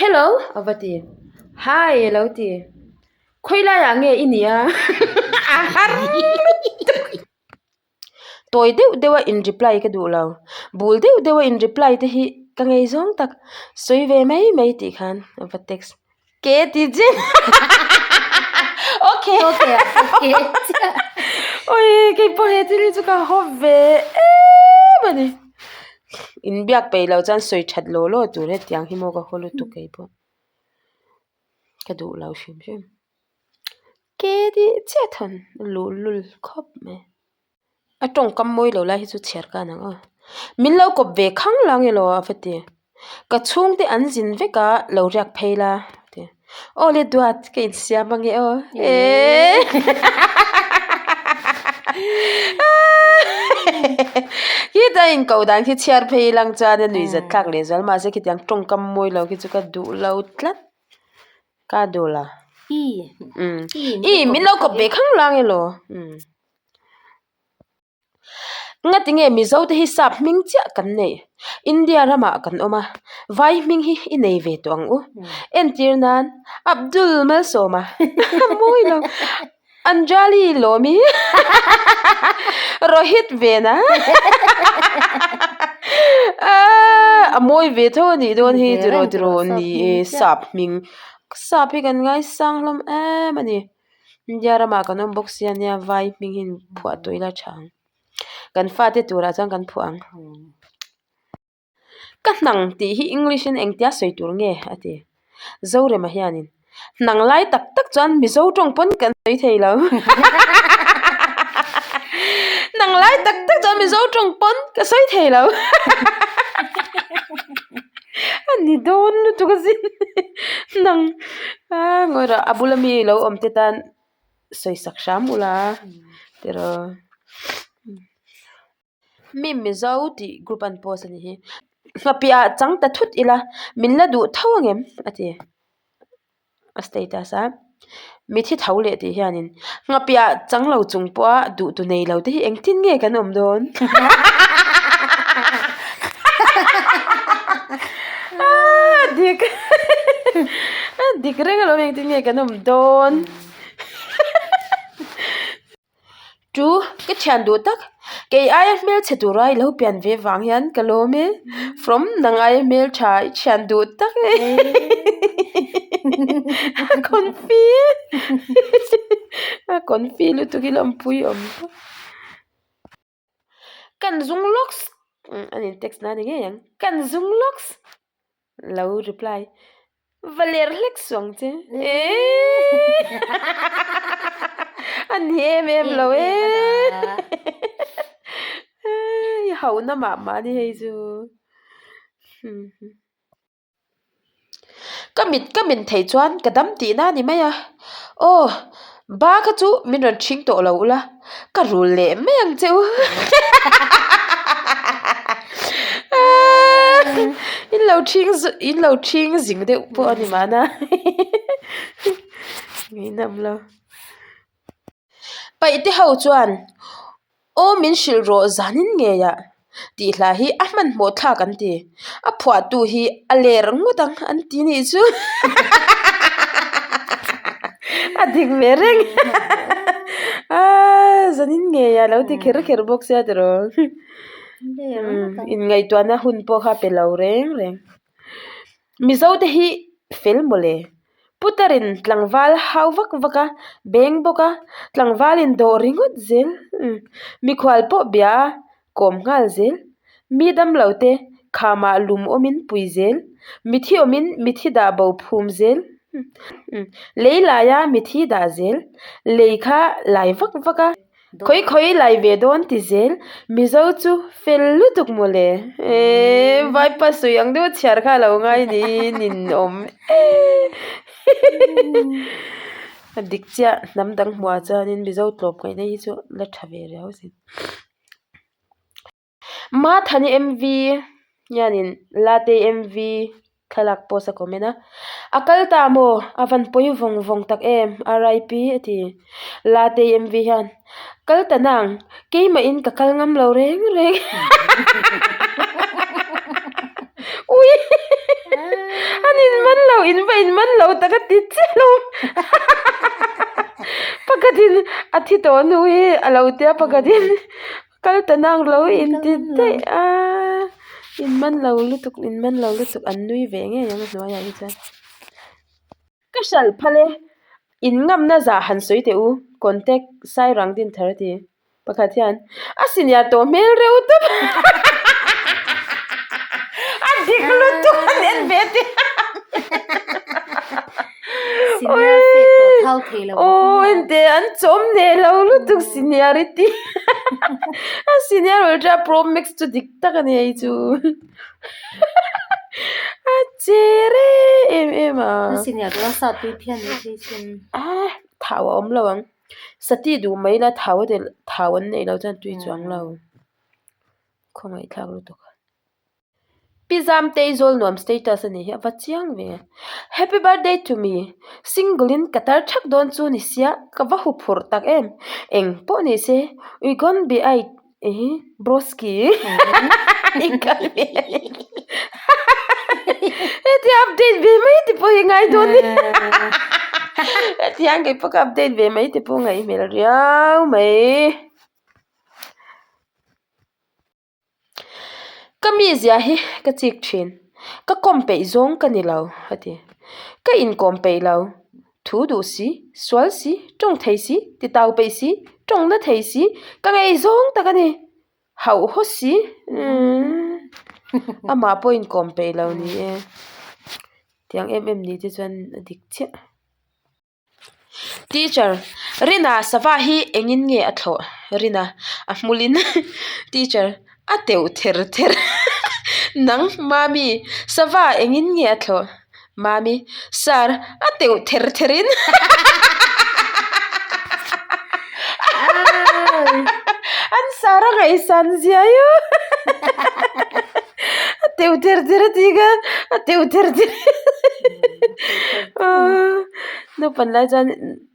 Hello a va ti. Hi a lo ti. Khawi laiah nge i nih a? A har lutuk. Tawi deuh deuh a in reply ka duh lo. Bul deuh deuh a in reply te hi ka ngei zawng tak. Sawi ve mai mai tih khan a va text. Ke ti chiah Okay. Okay okay chiah. Oi kei pawh he thil hi chu ka haw ve em a ni. Inbiak peih loh chuan sawi that law law tur hetiang hi maw ka haw lutuk kei pawh. Ka duh lo hrim hrim. Ke tih chiah thawn luhlul khawp mai. A tawngkam mawi lo lai hi chu chhiar ka ang aw. Min lo kawp ve khang lang elaw a va ti. Ka chhungte an zin vek a lo riak phei la a ti. Aw le duat ka insiam ange aw eehh. Khita inkoh dan khi chhiar phei lang chuan a nuihzat thlak leh zual mahse khitiang tawngkam mawi lo khi chu ka duh lo tlat. Ka duh la. I. Umm. I min lo kawp ve khang lang elaw. Umm. Nga tinge Mizo te hi sap hming chiah kan neih. India ramah kan awm a, vai hming hi i nei ve tawh ang u. Entir nan Abdul Malsawma mawi lo. Anjali Lawmi Rohit Vena a mawi ve tho a nih dawn hi tiraw tiraw ni e sap hming sap hi kan ngaisang hlawm em a ni India ramah kan awm bawk sia nia vai hming hi phuah tawh ila tha ang kan fate turah chuan kan phuah ang. Ka hnang tih hi English in engtia sawi tur nge a ti. Zorema hianin hnang lai tak tak chuan Mizo tawng pawn kan sawi thei lo. Hnang lai tak tak chuan Mizo tawng pawn ka sawi thei lo. A ni dawn lutuk a zin hnang a ngawi rawh a bula mi lo awm te tan sawi sak hram ula tiraw. Mi Mizo tih group an post a nih hi hnapiah chang ta thut ila min la duh tho ang em a ti a status a mithi tho leh tih hianin hnapiah chang lo chung pawha duh tu nei lo te hi engtin nge kan awm dawn a dik a dik reng alawm engtin nge kan awm dawn. Chu ka thian duh tak kei aia hmelchhe tura i lo pian ve vang hian ka lawm e from nang aia hmeltha i thian duh tak e a confi a confi lutuk hi lawmpui awm tawp. Kan zung lawks a ni text na ni ngei ang kan zung lawks lo reply va ler hlek suh ang che eehh a ni em em lo e i hauhna mah mah a ni hei chu. Ka mit ka min theih chuan ka dam tihna a ni mai a, aw ba kha chu min rawn ṭhing tawh lo ula ka rul leh mai ang che u in lo ṭhing in lo ṭhing zing deuh pawh a ni mahna ngaihnawm lo. Paihte ho chuan Aw min hrilh rawh zanin ngei ah tih hla hi a hmanhmawh thlak an ti. A phuahtu hi a ler ngawt ang an ti nih chu. A dik ve reng. Aa zanin ngei ah lo ti kher kher bawk sia tiraw. Inngaihtuahna hun pawh kha pe lo reng reng. Mizo te hi fel mawle. Putarin tlangval hau vak vak a, beng bawk a, tlangvalin dawh ringawt zel. Mikhual pawh bia a, kawm nghal zel. Mi damlo te khamah lum awmin pui zel. Mithi awmin mithi dah bo phum zel. Lei laia mithi dah zel. Lei kha lai vak vak a. Khawi khawi lai ve dawn ti zel, Mizo chu fel lutuk mawle eee vaipa sawi ang deuh a chhiar kha a lo ngai niin in awm eee a dik chiah hnam dang hmuh ah chuanin Mizo tlawp ngaihna hi chu la tha ve riau a sin. Mathani MV hianin Latei MV thlalak post a comment a, A kal ta maw? A van pawi vawng vawng tak em? RIP a ti. Latei MV hian, Kal ta nang, keimahin ka kal ngam lo reng reng. Ui! in man lo in va in man lo tak a ti chiah lo pakhatin a thi tawh hnu hi a lo tia pakhatin kal ta nang lo in ti daih a in man lo lutuk in man lo lutuk an nui ve ngei ang a hnuaiah hi chuan. Ka hralh phal e, in ngamna zah han sawi teh u, contact Sairang Dinthar a ti. Pakhat hian a senior tawh hmel reuh tawp a dik lutuk an en ve te Senior fe tawh thau thei lo aw ente an chawm hneh lo lutuk senior i ti a senior ultra pro max chu dik tak a ni hei chu a che reng em em a a senior tawh a sa tui phian mai thei sin a thau a awm lo ang. Sati duh mai la thau a telh thau an neih loh chuan tui chuang lo khawngaih thlak lutuk a. Pi Zamtei zawl nuam status a nih hi a va chiang ve. Happy birthday to me single in ka tar thak dawn chu ni sia ka va huphurh tak em eng pawh ni se we gonna be ait Ehe broski hetia update ve mai te pawh hi ngai dawn ni hetiang kei pawh ka update ve mai te pawh ngaih hmel riau mai ka mizia hi ka chik thin ka kawm peih zawng ka ni lo a ti ka inkawm peih lo. Thu duh si, sual si, tawng thei si, ti tau peih si, tawng na thei si, ka ngei zawng tak a ni. Hauh haw si, umm amah pawh inkawm peih lo ni e. Tiang em em ni te chuan a dik chiah. Teacher, Rina sava hi engin nge a thlawh? Rina, a hmulin. Teacher, a teuh ther ther. Nang, Mami, sava engin nge a thlawh? Mami, Sir, a teuh ther ther in An sir a ngaihsan zia io A teuh ther ther a tih khan a teuh ther ther Naupan lai chuan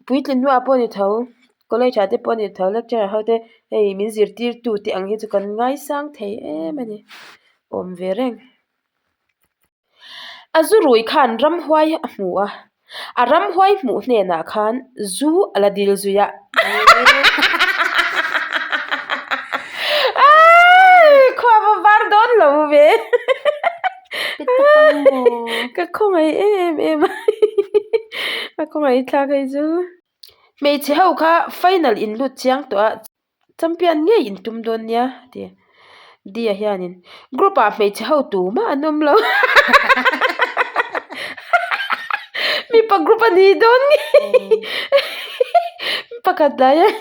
puitlin hnuah pawh a ni tho college ah te pawh a ni tho lecturer ho te hei min zirtirtu te ang hi chu kan ngaisang thei em a ni awm ve reng. A zu rui khan ramhuai a hmu a, a ramhuai hmuh hnenah khan zu a la dil zui a. Khua va var dawn lo ve. Ka khawngaih em em a, a khawngaih thlak hei chu. Hmeichhe ho kha final in lut chiang tawh a. Champion ngei in tum dawn nia ti Dia hianin group ah hmeichhe ho tumah an awm lo mipa group a ni dawn ngei pakhat lah hian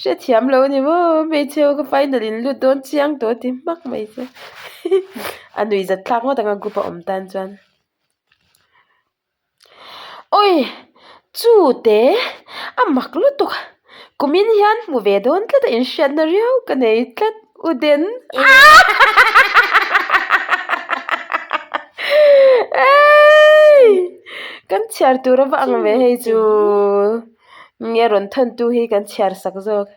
hrethiam lo a ni maw hmeichhe ho kha final in lut dawn chiang tawh a ti hmak mai che a nuihzat thlak ngawt ang a group a awm tan chuan. Awi! Chute! A mak lutuk! Kumin hian hmu ve dawn tlat a inhriatna riau ka nei tlat u den. Eii! Kan chhiar tur a va ang ve hei chu. Nge rawn thawntu hi kan chhiar sak zawk.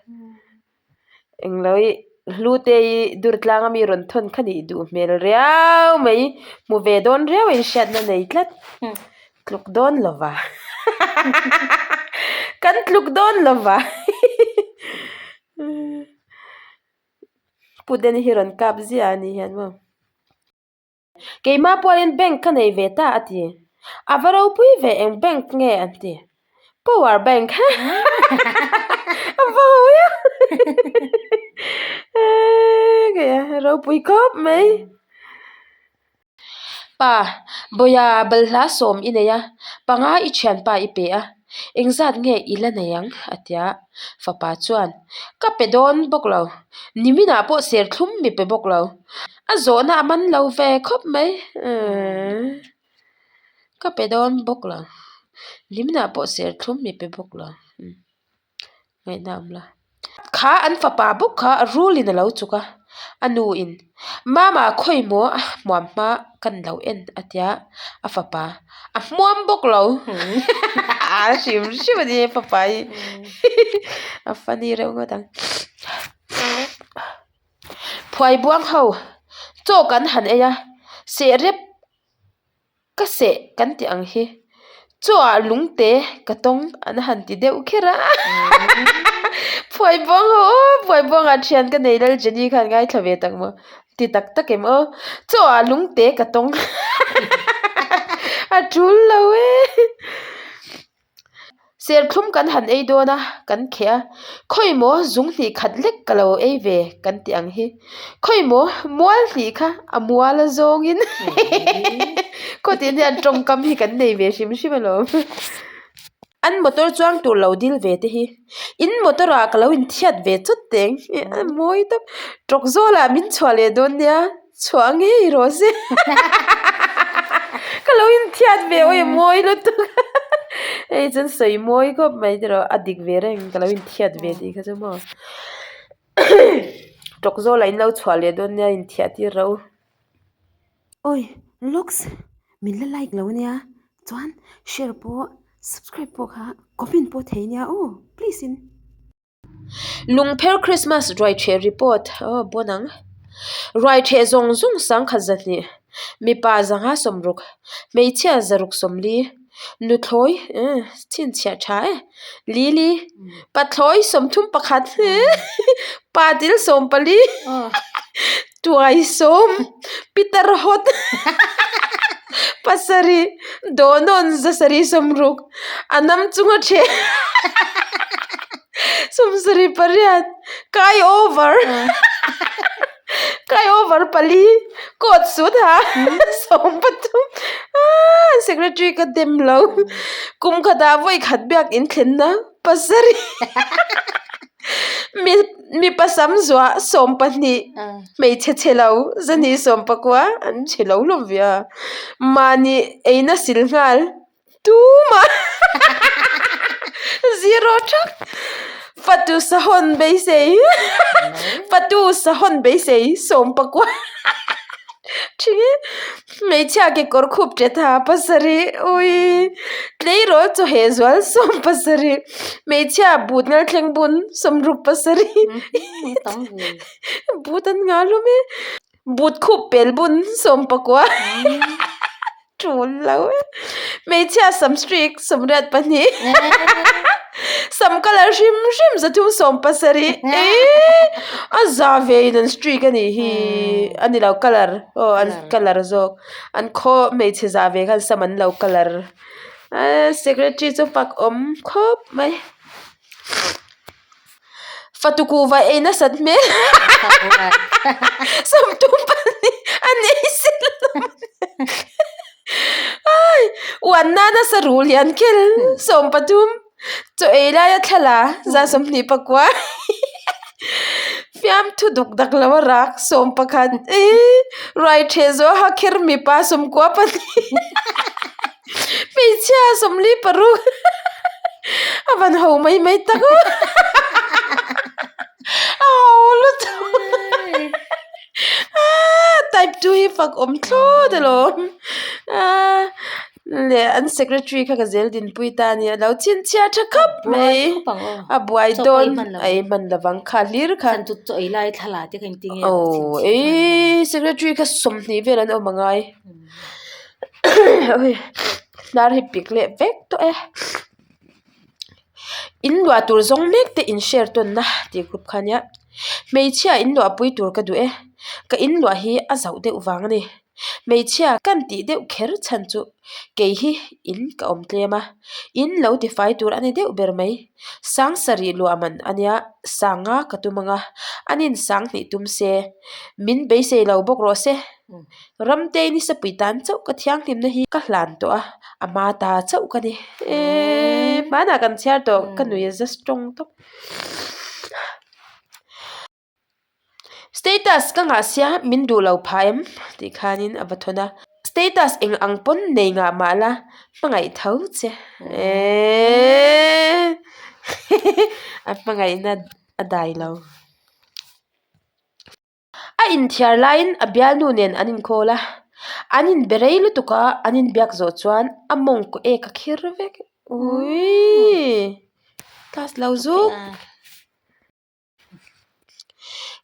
Englo i hlute i dur tlang ami rawn thawn kha nih duh hmel riau mai hmu ve dawn riau a inhriatna nei tlat tluk dawn lo va kan tluk dawn lo va Pu Deni hi rawn kap ziah a ni hian maw. Keimah pualin bank ka nei ve ta a ti. A va ropui ve eng bank nge an ti. Power bank a va hawi a a ropui khawp mai. Pa, Bawia balhla sawm i nei a, panga i thianpa i pe a, engzat nge i la nei ang? a ti a. Fapa chuan, Ka pe dawn bawk lo, niminah pawh serthlum mi pe bawk lo. A zawhna a man lo ve khawp mai. Ka pe dawn bawk lo, niminah pawh serthlum mi pe bawk lo. Ngaihna awm lo. Kha an fapa bawk kha rulin a lo chuk a, a nuin Mama khawi maw a hmuam hma kan lo en a tia a fapa a hmuam bawk lo a hrim hrim a ni he fapa hi a funny reuh ngawt ang. Phuaibuang ho chaw kan han ei a, seh rep. Ka seh kan tih ang hi. Chaw ah lungte ka tawng an han ti deuh kher a. Phuaibuang ho aw phuaibuang ah thian ka nei lal Jenny khan ngaithla ve tak maw ti tak tak em aw. Chaw ah lungte ka tawng a tul lo e. Serthlum kan han ei dawn a, kan kheh a, khawi maw zung hnih khat lek ka lo ei ve kan tih ang hi, khawi maw mual hnih kha a mual a zawngin khawtin hian tawngkam hi kan nei ve hrim hrim alawm. An motor chuang tur lo dil ve te hi in motor ah ka lo inthiat ve chawt teng a mawi tawp, tawk zawlah min chhuah leh dawn nia. Chhuah ngei rawh se ka lo inthiat ve awi mawi lutuk hei chuan sawi mawi khawp mai te rawh a dik ve reng ka lo inthiat ve tih kha chu maw tawk zawlah in lo chhuah leh dawn nia inthiah tir rawh u. Awi looks min la like lo ania chuan share pawh subscribe pawh kha comment pawh thei ania aw please in. Lungpher Christmas ruaitheh report aw bawn ang. Ruaitheh zawng zawng sangkhat zahnih, mipa zanga sawmruk, hmeichhia zaruk sawmli, nuthlawi eh chhinchhiah tha e, lili, pathlawi sawmthum pakhat patil sawmpali tuai sawm pitar hawt pasarih dawhnawn zasarih sawmruk. A nam chunga ṭhe sawmsarih pariat kai over kai over pali coat suit ha sawmpathum aaa secretary ka dem lo kum khatah vawi khat biak in thlenna pasarih mi mipa sam zuah sawmpahnih hmeichhe chhe lo zahnih sawmpakua an chhe lo hlawm ve a mahni eina sil nghal. Tumah zero thak fatu sahawn beisei fatu sahawn beisei sawmpakua thing e hmeichhia kekawr khup ṭe tha pasarih ui tleirawl chawheh zual sawmpasarih hmeichhia but ngal thleng bun sawmruk pasarih but an nghah hlawm e. But khup pel bun sawmpakua tul lo e hmeichhia sam streak sawmriat pahnih sam colour hrim hrim zathum sawm pasarih eee a za ve in an streak a nih hi a ni lo colour aw an colour zawk an khaw hmeichhe za ve khan sam an lo colour eee secretary chu fak awm khawp mai. Fatu kuhva ei nasat hmel sawmthum pahnih a nei si lo ai uan nana saruh lian khel sawmpathum chaw ei laia thla la za sawmhnih pakua fiamthu duk dak lo a rak sawmpakhat ih ruai theh zawh a kher mipa sawmkua pahnih. Hmeichhia sawmli paruk a van ho mai mai tak a a ho lutuk aaa type two hi fak awm thlawt alawm aaa leh an secretary kha ka zel dinpui ta a ni a lo chhinchhiah tha khawp mai a buai dawn a ei hman lovang kha hlir kha aw eii secretary kha sawmhnih vel an awm angai. Hnar hi pik leh vek tawh e in luah tur zawng mek te in share tawnna tih group kha ania hmeichhia in luah pui tur ka duh e ka in luah hi a zauh deuh vang a ni hmeichhia kan tih deuh kher chhan chu kei hi in ka awm tlem a in lo tifai tur a ni deuh ber mai sang sarih luah man ania sanga ka tum ang a an in sang hnih tum se min beisei lo bawk rawh se. Ramtei ni sapui tan chauh ka thianghlimna hi ka hlan tawh a, a hma ta chauh ka ni. Eeee hmanah kan chhiar tawh ka nui a za strong tawp. Status ka nghah sia min duh lo phah em tih khanin a va thawn a, status eng ang pawn nei ngah mah la hmangaih tho che eeee a hmangaihna a dai lo. A inthiar laiin a bialnu nen an inkawl a, an inbe rei lutuk a, an inbiak zawh chuan a mawngkaw ek a khir vek. Uiii class lo zuk.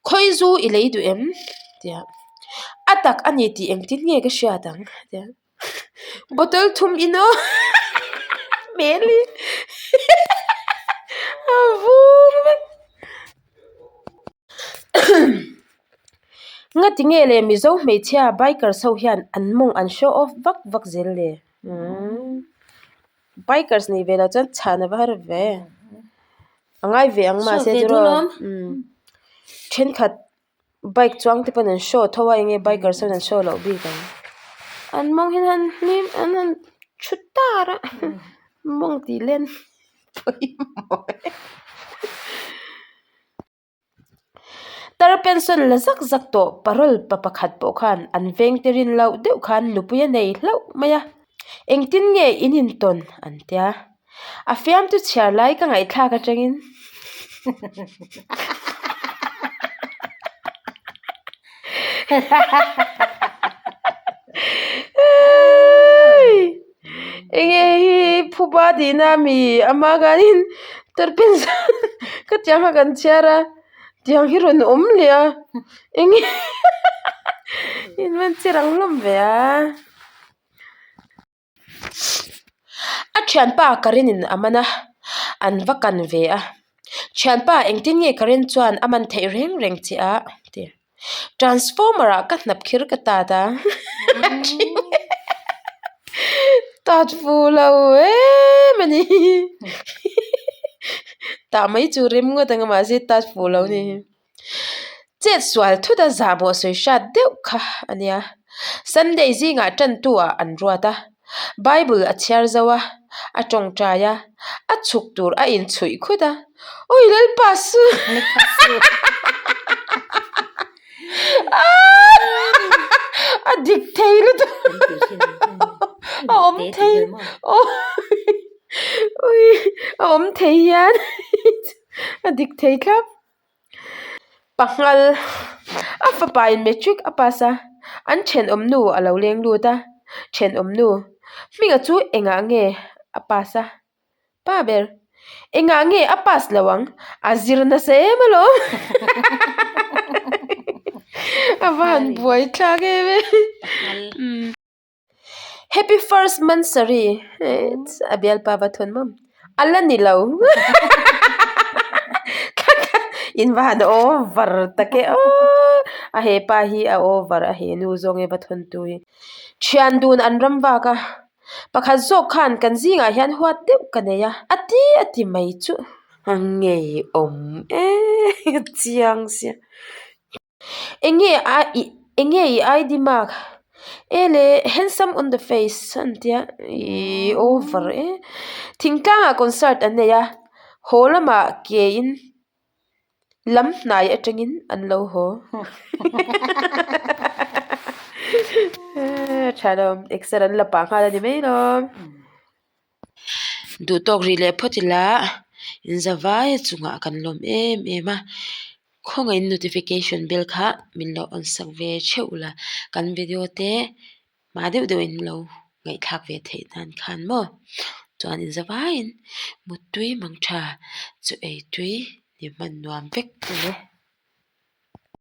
Khawi zu i lei duh em? Tia a tak a ni tih engtin nge ka hriat ang? Tia. Bottle thum in aw hmel hi a vur vek. Ngati nge le Mizo hmeichhia bikers ho hian an mawng an show off vak vak zel le umm bikers nih ve loh chuan chhan a va har ve a ngai ve ang mahse chu rawh umm thenkhat bike chuang te pawn an show tho a enge bikers hian an show loh bik ang an mawng hian an hlim an han thu tar a mawng tih len pawimawh e. Tar pension la zak zak tawh parol pa pakhat pawh khan an vengte rin loh deuh khan nupui a nei hlauh mai a, engtin nge in intawn an tia. A fiamtu chhiar lai ka ngaihthlak atangin Enge hi phuba tihna ami ama khanin tar pension ka tiang kha kan chhiar a tiang hi rawn awm leh a enge in van che rang hlawm ve a. A thianpa Karen in a man a an va kan ve a thianpa engtin nge Karen chuan a man theih reng reng che a ti. Transformer ah ka hnap khir ka tat a tat fu lo em a ni tah mai chu rem ngawt ang a mahse tat fu lo a ni chet sual thut a zahmawh sawi hrat deuh kha a nia Sunday zingah tantu ah an ruat a Bible a chhiar zo a a tawngtai a a chhuk tur a inchhuih khut a awi Lalpa su a dik thei lutuk a awm thei awi a awm thei hian a dik thei thlap. Panghal a fapa in matric a pass a an thenawm nu a lo leng lut a thenawm nu hminga chu engah nge a pass a pa ber engah nge a pass lo ang a zir nasa em alawm a va han buai thlak em em umm. Happy first monthsary a bialpa va thawn mawm a la ni lo in va han over tak e aww a hepa hi a over a henu zawng e va thawn tu hi thian dun an ram vak a pakhat zawk khan kan zingah hian huat deuh ka nei a a ti a ti mai chu a ngeiawm em chiang sia. Enge a ih enge i ID mark e le handsome on the face an tia ihh over e thingtlangah concert an nei a haw lamah ke in lam hnai atangin an lo haw tha lo exer an la pah nghal a ni mai lawm. Duh tawk rih leh phawt ila in za vai a chungah kan lawm em em a khawngaihin notification bell kha min lo on sak ve theuh la kan video te hma deuh deuh in lo ngaihthlak ve theih nan khan maw chuan in za vaiin muttui mang tha chu ei tui ni hman nuam vek ule.